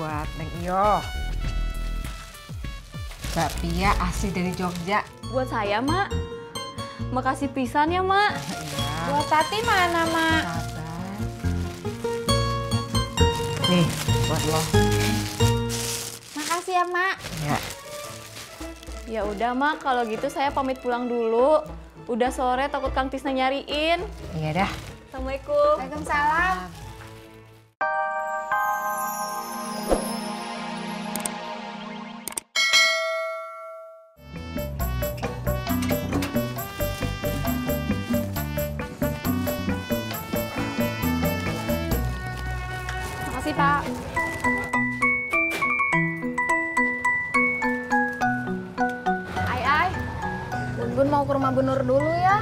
buat Neng Iyo. Bakpia asli dari Jogja. Buat saya, Mak. Makasih pisan ya, Mak. Iya. Buat Tati mana, Mak? Sabar. Nih, buat lo. Makasih ya, Mak. Ya. Ya udah, Mak. Kalau gitu saya pamit pulang dulu. Udah sore takut Kang Tisna nyariin. Iya dah. Assalamualaikum. Waalaikumsalam. Makasih, Pak. Ai, Bun mau ke rumah Bu Nur dulu ya?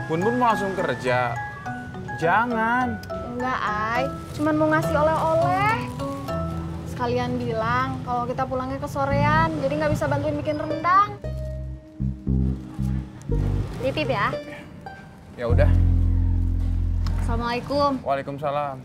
Bun mau langsung kerja. Jangan. Enggak, Ai. Cuman mau ngasih oleh-oleh. Sekalian bilang kalau kita pulangnya ke sorean, jadi nggak bisa bantuin bikin rendang. Titip ya. Ya udah. Assalamualaikum. Waalaikumsalam.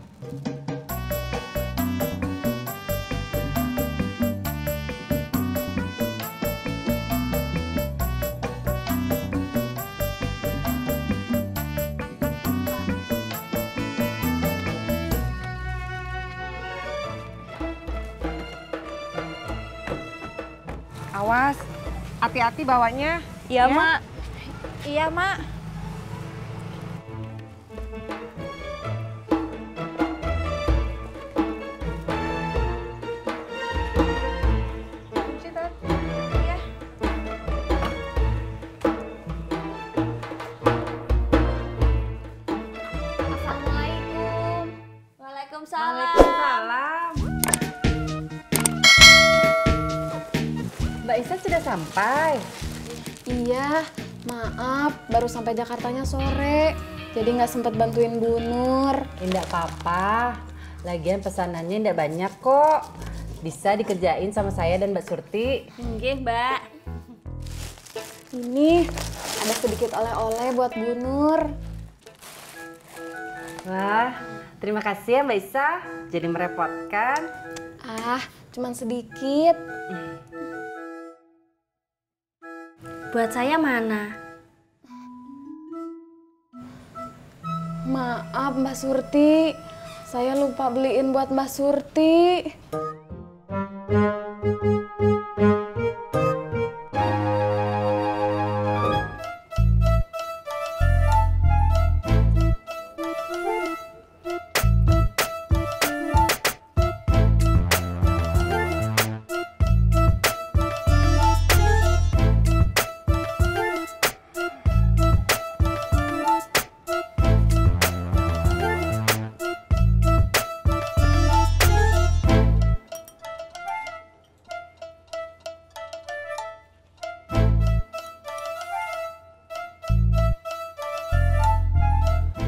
Awas, hati-hati bawanya. Iya, Ya. Mak. Iya, Mak. Iya. Assalamualaikum. Waalaikumsalam. Waalaikumsalam. Mbak Isa sudah sampai. Iya, maaf baru sampai Jakartanya sore. Jadi nggak sempet bantuin Bu Nur. Tidak apa-apa, lagian pesanannya tidak banyak kok. Bisa dikerjain sama saya dan Mbak Surti. Nggih, Mbak. Ini ada sedikit oleh-oleh buat Bu Nur. Wah, terima kasih ya Mbak Isa, jadi merepotkan. Ah, cuman sedikit. Buat saya mana? Maaf Mbak Surti, saya lupa beliin buat Mbak Surti.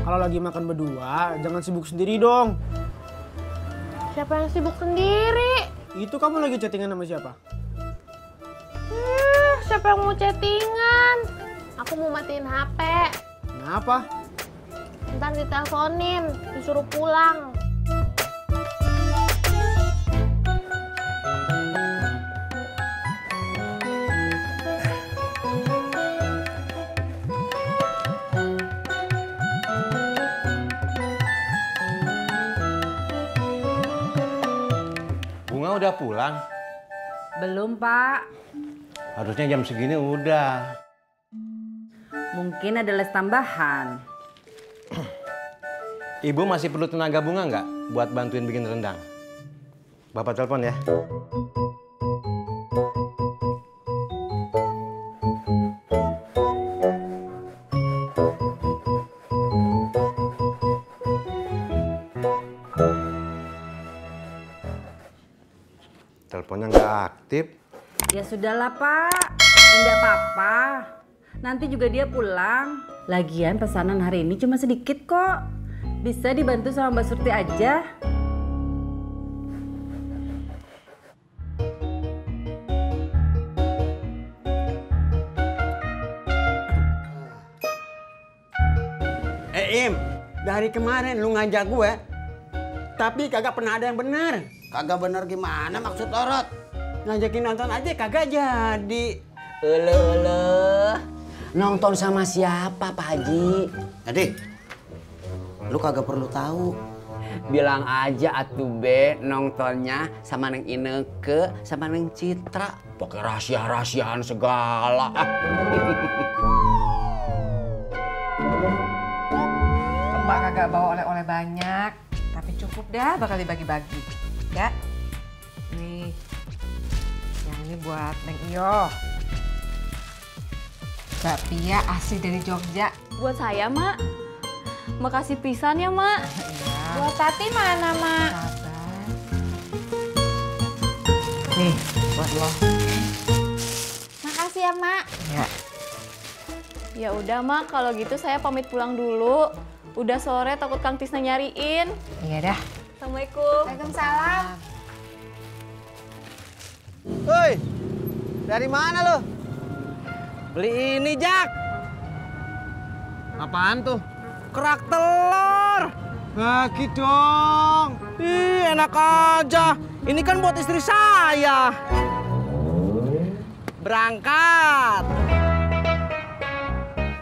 Kalau lagi makan berdua, jangan sibuk sendiri dong. Siapa yang sibuk sendiri? Itu kamu lagi chattingan sama siapa? Siapa yang mau chattingan? Aku mau matiin HP. Kenapa? Ntar diteleponin, disuruh pulang. Bunga udah pulang? Belum Pak, Harusnya jam segini udah. mungkin ada les tambahan. Ibu masih perlu tenaga Bunga nggak buat bantuin bikin rendang? Bapak telepon ya. Teleponnya nggak aktif. Ya sudahlah Pak, tidak apa-apa. Nanti juga dia pulang. Lagian pesanan hari ini cuma sedikit kok. Bisa dibantu sama Mbak Surti aja. Im, dari kemarin lu ngajak gue, tapi kagak pernah ada yang benar. Kagak bener gimana maksud Orot? Ngajakin nonton aja kagak jadi. Uluh. Nonton sama siapa, Pak Haji? Jadi, lu kagak perlu tahu. Bilang aja atuh be, nontonnya sama Neng Ineke, sama Neng Citra. Pakai rahasia-rahasiaan segala. Mbak kagak bawa oleh-oleh banyak, tapi cukup dah bakal dibagi-bagi. Ya. Nih. Yang ini buat Neng Iyo. Bakpia asli dari Jogja. Buat saya, Mak. Makasih pisan ya, Mak. Buat Tati mana, Mak? Sabar. Nih, buat lo. Makasih ya, Mak. Ya. Ya udah, Mak, kalau gitu saya pamit pulang dulu. Udah sore takut Kang Tisna nyariin. Iya dah. Assalamualaikum. Waalaikumsalam. Woi, dari mana lo? Beli ini, Jak. Apaan tuh? Kerak telur. Bagi dong. Ih, enak aja. Ini kan buat istri saya. Berangkat.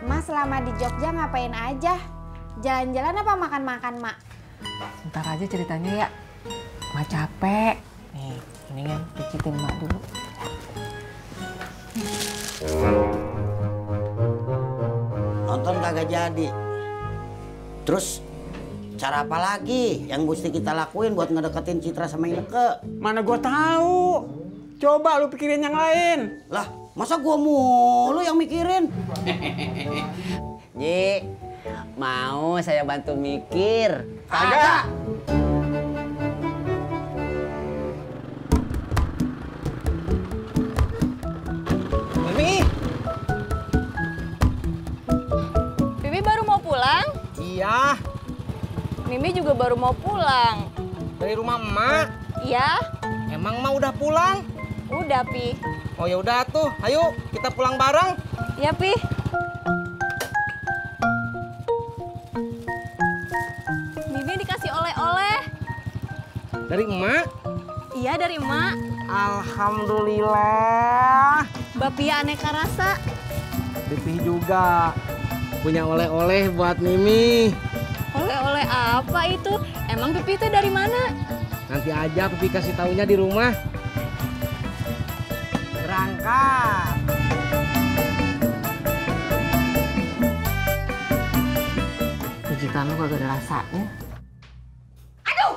Mas selama di Jogja ngapain aja? Jalan-jalan apa makan-makan, Mak? Ntar aja ceritanya ya. Mak capek. Nih, mendingan pijitin Mak dulu. Nonton kagak jadi. Terus cara apa lagi yang mesti kita lakuin buat ngedeketin Citra sama Ineke? Mana gua tahu. Coba lu pikirin yang lain. Lah, masa gua mulu yang mikirin? Ji, mau saya bantu mikir? Kagak. Mimi. Bibi baru mau pulang? Iya, Mimi juga baru mau pulang. dari rumah emak. Iya? Emang emak udah pulang? Udah, Pi. Oh ya udah tuh, ayo kita pulang bareng. Ya, Pi. Bibi dikasih oleh-oleh. Dari emak? Iya, dari emak. Alhamdulillah. Bapia aneka rasa. Pipih juga punya oleh-oleh buat Mimi. Oleh-oleh apa itu? Emang Pipi itu dari mana? Nanti aja Pipi kasih taunya di rumah. Berangkat. Pijitan lu kagak ada rasanya. Aduh,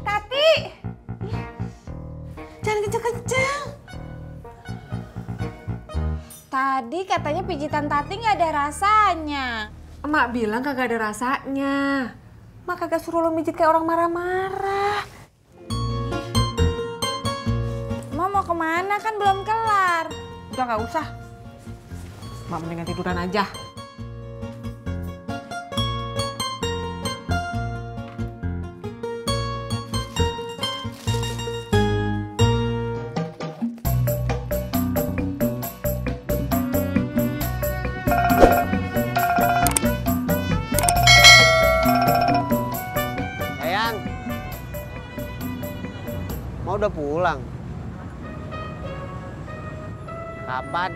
Tati. Jangan kenceng-kenceng. Tadi katanya pijitan Tati nggak ada rasanya. Emak bilang kagak ada rasanya. Emak kagak suruh lo mijit kayak orang marah-marah. Emak mau kemana kan belum kelar. Udah nggak usah. Emak mendingan tiduran aja. Sayang, mau udah pulang? Kapan?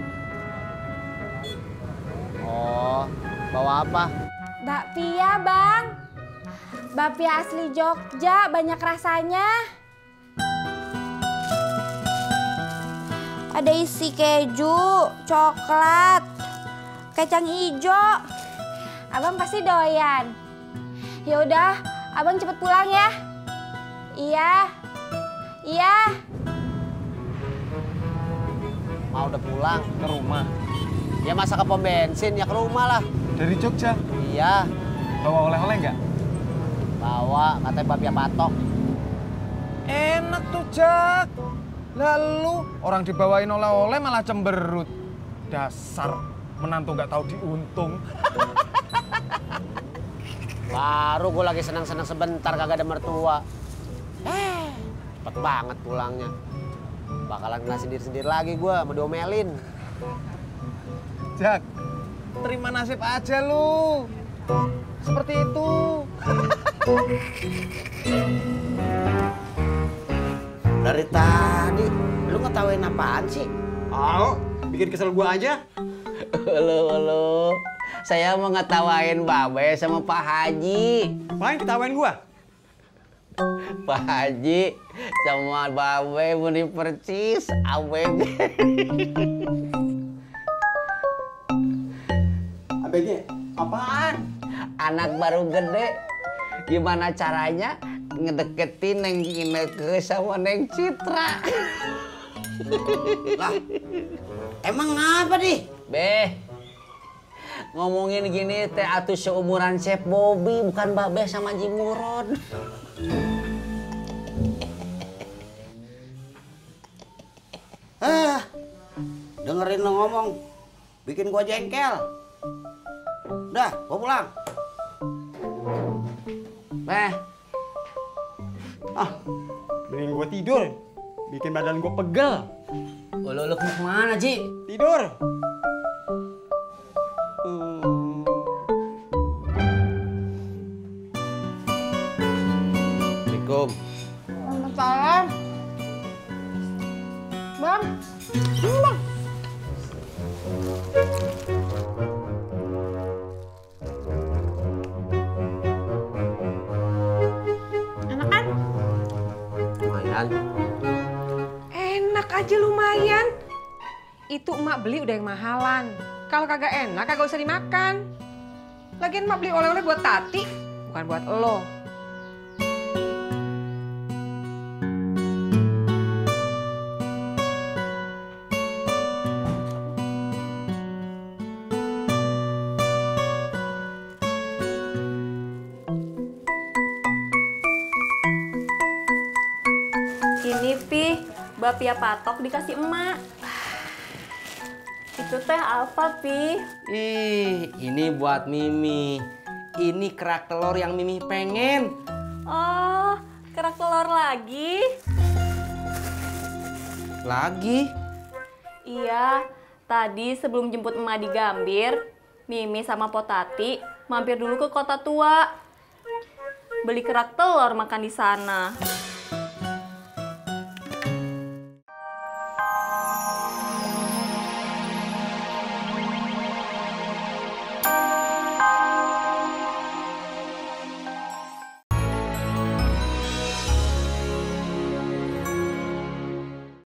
Oh, bawa apa? Bakpia, Bang. Bakpia asli Jogja, banyak rasanya. Ada isi keju, coklat, kacang hijau. Abang pasti doyan. Ya udah, Abang cepet pulang ya. Iya. Iya. Mau udah pulang ke rumah. Ya masa ke pom bensin, ya ke rumah lah. Dari Jogja? Iya, Bawa oleh-oleh nggak? bawa katanya Bapia patok. Enak tuh, Jak. Lalu orang dibawain oleh-oleh malah cemberut. Dasar menantu nggak tahu diuntung. Baru gue lagi senang-senang sebentar kagak ada mertua. Cepet banget pulangnya. Bakalan ngasih sendiri-sendiri lagi gue, mau diomelin. Jak, terima nasib aja lu. Seperti itu. apaan sih? Oh, bikin kesel gua aja. Halo. Saya mau ngetawain Babe sama Pak Haji. Main ketawain gua. Pak Haji sama Babe muni percis ABG. ABG apaan? Anak baru gede. Gimana caranya ngedeketin Neng Ineke sama Neng Citra? Lah, emang apa nih? Beh, ngomongin gini teh atuh seumuran Chef Bobby, bukan Babe sama Haji Murad. Dengerin lo ngomong, bikin gua jengkel. Udah, gua pulang. Beh, Mending gua tidur. Bikin badan gua pegel. lu kemana, Ji? Tidur. Assalamualaikum. Waalaikumsalam. Bang, ini bang. Enak kan? Lumayan. Enak aja lumayan. Itu emak beli udah yang mahalan. Kalau kagak enak kagak usah dimakan. Lagian emak beli oleh-oleh buat Tati, bukan buat elo. Ini Pi, bapia patok dikasih emak. Itu teh apa Pi? Ih, ini buat Mimi. Ini kerak telur yang Mimi pengen. Oh, kerak telur lagi? Lagi? Iya, tadi sebelum jemput emak di Gambir, Mimi sama Potati mampir dulu ke Kota Tua. Beli kerak telur makan di sana.